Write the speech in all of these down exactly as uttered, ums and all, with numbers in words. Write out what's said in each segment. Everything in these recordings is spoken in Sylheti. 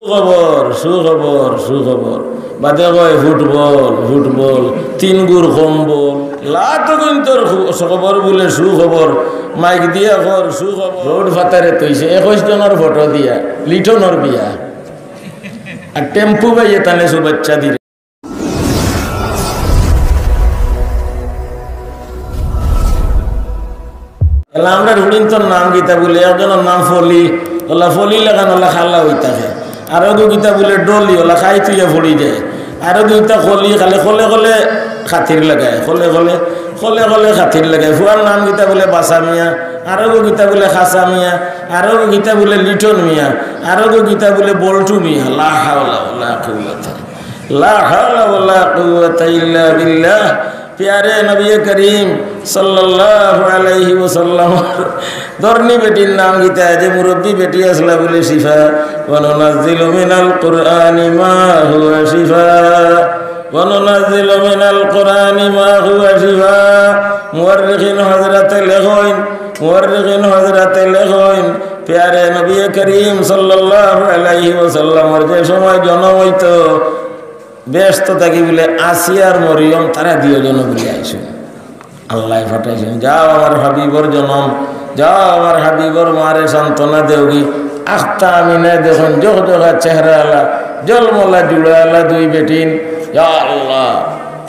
সুখবর, সুখবর, সুখবর। বাদে কয় ফুটবল, ফুটবল, তিন গুর কম্বল। লাতো কিন্তু খু-, খবর বুলে সুখবর। মাইক দিয়া কর সুখবর। রোড ফাতারে তৈছে একুশ জনর ফটো দিয়া, লিটনর বিয়া। আর টেম্পু বাইয়ে তানে শুভেচ্ছা দিরে। এলা আমরার হুড়িন্তর নাম কিতা বুলে, একজনর নাম ফলি, ওলা ফলি লাখান ওলা খালা অই থাকে। আরোগু কিতা বুলে ডলি, ওলা খাই থুইয়া ফড়ি যায়। আরোগু কিতা খলি, খালি খলে খলে খাতির লাগায়, খলে খলে, খলে খলে খাতির লাগায়। ফুয়ার নাম কিতা বুলে বাসা মিয়া, আরোগু কিতা বুলে খাসা মিয়া, আরোগু কিতা বুলে লিটন মিয়া, আরোগু কিতা বুলে বল্টু মিয়া। লা হাওলা ওয়ালা কুওয়াতা, লা হাওলা ওয়ালা কুওয়াতা ইল্লা বিল্লাহ। পিয়ারে নবী করিম সাল্লাল্লাহু আলাইহি ওয়াসাল্লাম ধর্মী বেটির নাম কিতা যে মুরব্বী বেটি আসলা বুলে শিফা। ওয়া নুনাজ্জিলু মিনাল কুরআনি মা হুয়া শিফা। ওয়া নুনাজ্জিলু মিনাল কুরআনি মা হুয়া শিফা। মুআররিখিন হযরতে লেখইন, মুআররিখিন হযরতে লেখইন, পিয়ারে নবী করিম সাল্লাল্লাহু আলাইহি ওয়াসাল্লামর যে সময় জন্ম অইতো, বেহেস্ত থাকি বুলে আসিয়া আর মরিয়ম তারা দুইজন বুলে আইছইন। আল্লায় পাঠাইছইন, "যাও আমার হাবিবর জনম, যাও আমার হাবিবর মারে সান্ত্বনা দেওগি।" আখতা আমিনায় দেখইন, জকজকা চেহারা আলা, জলমলা জুড়া আলা দুই বেটিন। ইয়া আল্লাহ,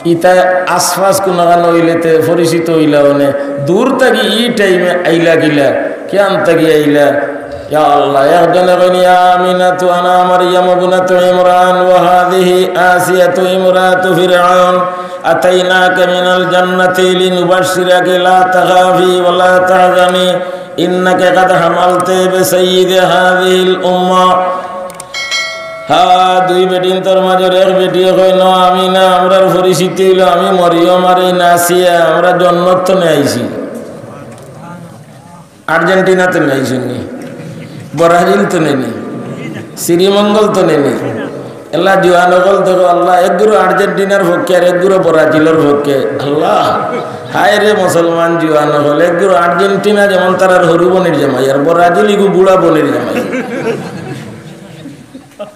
ইতা আশপাশ কুনাখান অইলে তে পরিচিত অইলা অনে, দূর থাকি ই টাইমে আইলা কিলা, কিয়ান থাকি আইলা? ইয়া আল্লাহ, একজনে কইন, "ইয়া আমিনাতু আনা মারইয়াম ইবনাতু ইমরান ওয়া হাযিহি আসিয়াতু ইমরাতু ফিরআউন। আতাইনাকা মিনাল জান্নাতি লিনুবাশশিরাকি লা তাখাফি ওয়া লা তাহজানি, ইন্নাকা কাদ হামালতি বিসাইয়্যিদি হাযিহিল উম্মাহ।" হা, দুই বেটিন্তর মাজর এক বেটিয়ে কইন, "আমিনা, আমরার পরিচিতি অইলো আমি মরিয়ম আর ইন আসিয়া, আমরা জন্নত তনে আইছি।" আর্জেন্টিনা তনে আইছইন নি, ব্রাজিল তনে নি, শ্রীমঙ্গল তনে নি। এলা জুয়ান অকল দেখো আল্লাহ, একগুরু আর্জেন্টিনার পক্ষে আর একগুরু ব্রাজিলর পক্ষে। আল্লাহ, হায় রে মুসলমান জুয়ান অকল, একগুরু আর্জেন্টিনা যেমন তারার হুরু বনির জামাই, আর ব্রাজিল ইগু বুড়া বনির জামাই।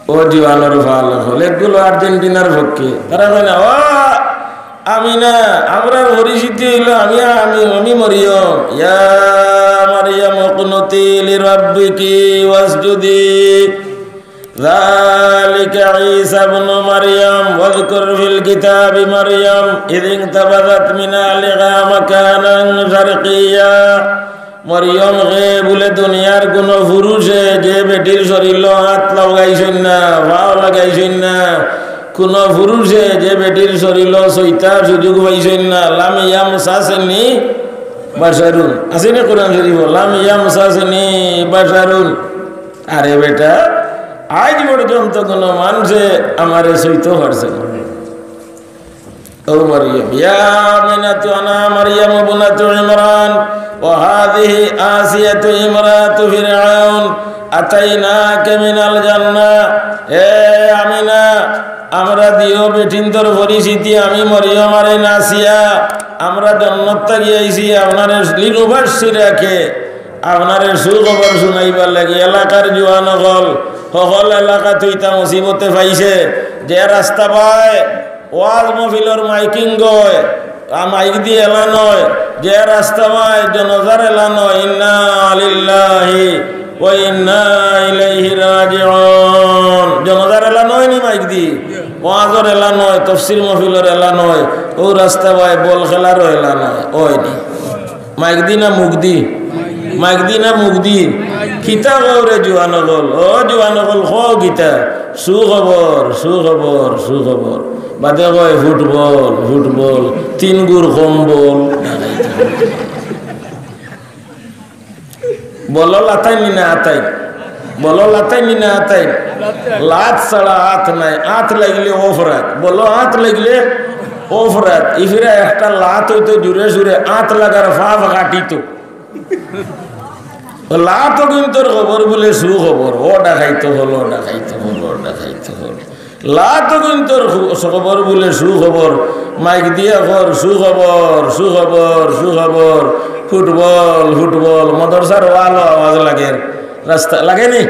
ও জুয়ানর ফাল অকল, একগুলো আর্জেন্টিনার পক্ষে। তারা কয় না, "ও আমিনা, আমরার পরিচিতি অইলো আমি, আমি, আমি মরিয়ম।" ইয়া মারইয়াম উকনুতি লিরাব্বিকি ওয়াসজুদি। যালিকা ঈসা ইবনু মারইয়াম, ওয়াযকুর ফিল কিতাবি মারইয়াম, ইযিনতাবাযাত মিন আহলিহা মাকানান শারকিয়্যা। মরিয়ম হে বুলে দুনিয়ার কুনু পুরুষে যে বেটির শরীলো আত লাগাইছইন না, পাও লাগাইছইন না, কুনু পুরুষে যে বেটির শরীলো ছইতার সুযোগ পাইছইন না, লাম ইয়ামসাসনি বাশারুন। আছে নি কোরআন শরীফো? লাম ইয়ামসাসনি বাশারুন। আরে বেটা, আইজ পর্যন্ত কুনু মানষে আমারে ছইতো পারছে না। ও মরিয়ম, ইয়া আমিনাতু আনা মারইয়াম ইবনাতু ইমরান ওয়া হাযিহি আসিয়াতু ইমরাতু ফিরআউন আতাইনাকা মিনাল জান্নাহ। হে আমিনা, আমরা দিও বেটিন্তর পরিচিতি, আমি মরিয়ম আর ইন আসিয়া, আমরা জন্নত থাকি আইছি, আপনারে লিনুবাশশিরাকি, আপনারে সুখবর শুনাইবার লাগি। এলাকার জুয়ান অকল, হকল এলাকাত ইতা মুসিবতে পাইছে, যে রাস্তা বায় ওয়াজ মহফিলর মাইকিং অয়, আ, মাইক দি এলান অয়, যে রাস্তা বায় জনাজার এলান অয়, ইন্না লিল্লাহি ওয়া ইন্না ইলাইহি রাজিউন। জনাজার এলান অয় নি মাইক দি, ওয়াজর এলান অয়, তফসির মহফিলর এলান অয়, অউ রাস্তা বায় বল খেলারও এলান অয়, অয় নি? মাইক দি না মুখ দি? মাইক দি না মুখ দি? কিতা কও রে জুয়ান অকল? ও জুয়ান অকল, কও কিতা? সুখবর, সুখবর, সুখবর। বাদে কয় ফুটবল, ফুটবল, তিন গুর কম্বল। বলো লাতাইন নি না আতাইন? বলো লাতাইন নি না আতাইন? লাত ছাড়া আত নাই, আত লাগিলে অপরাধ। বলো আত লাগিলে অপরাধ। ইফিরা একটা লাত অইতো জুরে জুরে, আত লাগার পাপ কাটিতো। ও লাতো কিন্তু খবর বুলে সুখবর, ও ডাকাইতো হলো, ডাকাইতো হলো, ডাকাইতো হলো। লাতো কিন্তু খু-, খবর বুলে সুখবর, মাইক দিয়া কর সুখবর, সুখবর, সুখবর, ফুটবল, ফুটবল, মাদ্রাসার ওয়ালো আওয়াজ লাগের, রাস্তা লাগেনি?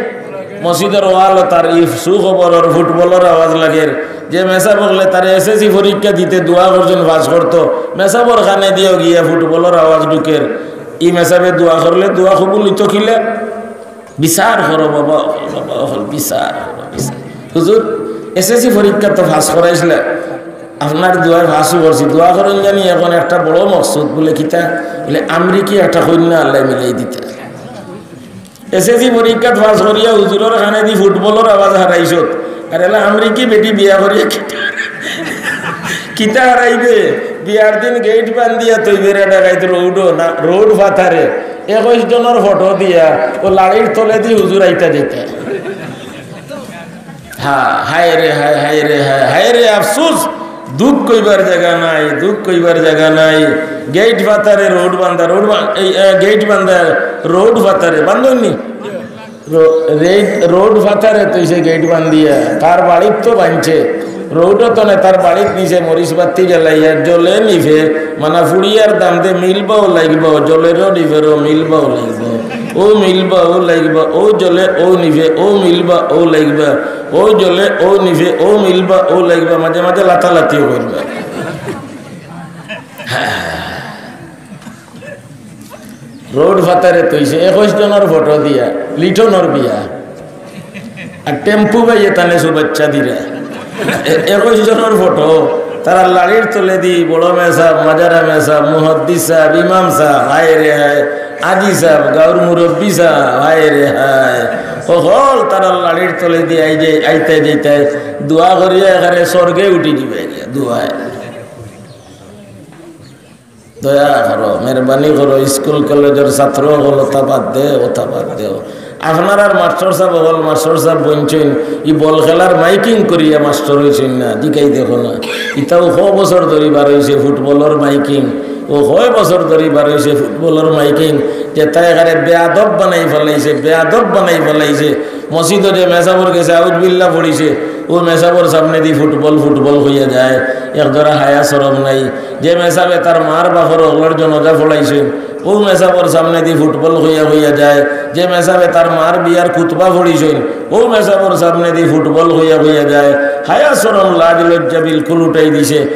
মসজিদর ওয়ালো তার ইফ সুখবরর ফুটবলর আওয়াজ লাগের। যে মেসাব অকলে তার এসএসসি পরীক্ষা দিতে দোয়া করছইন পাস করতো, মেসাবর কানে দিও গিয়া ফুটবলর আওয়াজ ঢুকের। ই মেসাবে দোয়া করলে দোয়া কবুল অইতো কিলা? বিচার করো বাবা, বাবা অকল বিচার করো, বিচার। হুজুর, এসএসসি পরীক্ষা তো পাস করাইছলা, আপনার দোয়ায় পাসও করছি, দোয়া করইন জানি এখন একটা বড় মকসুদ। বলে, "কিতা?" বলে, "আমেরিকি একটা কইন্যা আল্লায় মিলাই দিতা।" এসএসসি পরীক্ষাত পাস করিয়া হুজুরর কানেদি ফুটবলর আওয়াজ হারাইছত। আর এলা আমেরিকি বেটি বিয়া করিয়া কিতা, কিতা হারাইবে? বিয়ার দিন গেইট বান্ধিয়া থইবে রে ডাকাইত রোডো না, রোড ফাতারে। একুশ জনর ফটো দিয়া ও লাড়ির তলেদি হুজুর আইতা যাইতা। হা, হায় রে হায়, হায় রে হায়, হায় রে আফসোস। দুখ কইবার জাগা নাই, দুখ কইবার জাগা নাই। গেইট ফাতারে রোড বান্ধা, রোড বা-, এই, এ, গেইট বান্ধা, রোড ফাতারে, বান্ধইন নি? রো-, রেইট-, রোড ফাতারে থইছে গেইট বান্ধিয়া, তার বাড়িত তো বানছে, রোডো তো না, তার বাড়িত নিছে মরিচ বাতি জ্বালাইয়া, জ্বলে নিভে, মানে ফুড়িয়ার দাম দে মিলবাও লাগবাও, জ্বলেরও নিভেরও মিলবাও লাগবাও। ও মিলবা, ও লাগবা, ও জ্বলে, ও নিভে, ও মিলবা, ও লাগবা, ও জ্বলে, ও নিভে, ও মিলবা, ও লাগবা, মাঝে মাঝে লাতালাতিও করবা। রোড ফাতারে থইছে একুশ জনর ফটো দিয়া, লিটনর বিয়া। আর টেম্পু বাইয়ে তানে শুভেচ্ছা দিরা। এ-, একুশ জনর ফটো, তারা লাড়ির তলেদি বড় মেসাব, মাজারা মেসাব, মুহাদ্দিস সাব, ইমাম সাব, হায় রে হায়, আজি সাব, গাউর মুরব্বি সাব, হায় রে হায়। অকল তারা লাড়ির তলেদি আই যে, আইতে যাইতে দোয়া করিয়া একেবারে স্বর্গে উঠি দিবা গিয়া, দোয়ায়। দয়া করো, মেহরবানি করো, স্কুল কলেজর ছাত্র অকল, ওটা বাদ দেও, ওটা বাদ দেও। আপনারার মাস্টর সাব অকল, মাস্টর সাব বনছইন, ই বল খেলার মাইকিং করিয়া মাস্টর অইছইন না, জিকাই দেখো না। ইতাও ক বছর ধরি বার অইছে ফুটবলর মাইকিং, ও কয় বছর ধরি বার অইছে ফুটবলর মাইকিং, যে তাই একেবারে বেয়াদব বানাই ফালাইছে, বেয়াদব বানাই ফালাইছে। মসজিদো যে মেসাবর গেছে আউজবিল্লা পড়িছে, ও মেসাবর সামনেদি ফুটবল, ফুটবল কইয়া যায়, এক জরা হায়া শরম নাই। যে মেসাবে তার মার বাপর অকলর জনাজা পড়াইছইন, ও মেসাবর সামনেদি ফুটবল কইয়া কইয়া যায়। যে মেসাবে তার মার বিয়ার খুতবা পড়িছইন, ও মেসাবর সামনেদি ফুটবল কইয়া কইয়া যায়। হায়া শরম লাজ লজ্জা বিলকুল উঠাই দিছে।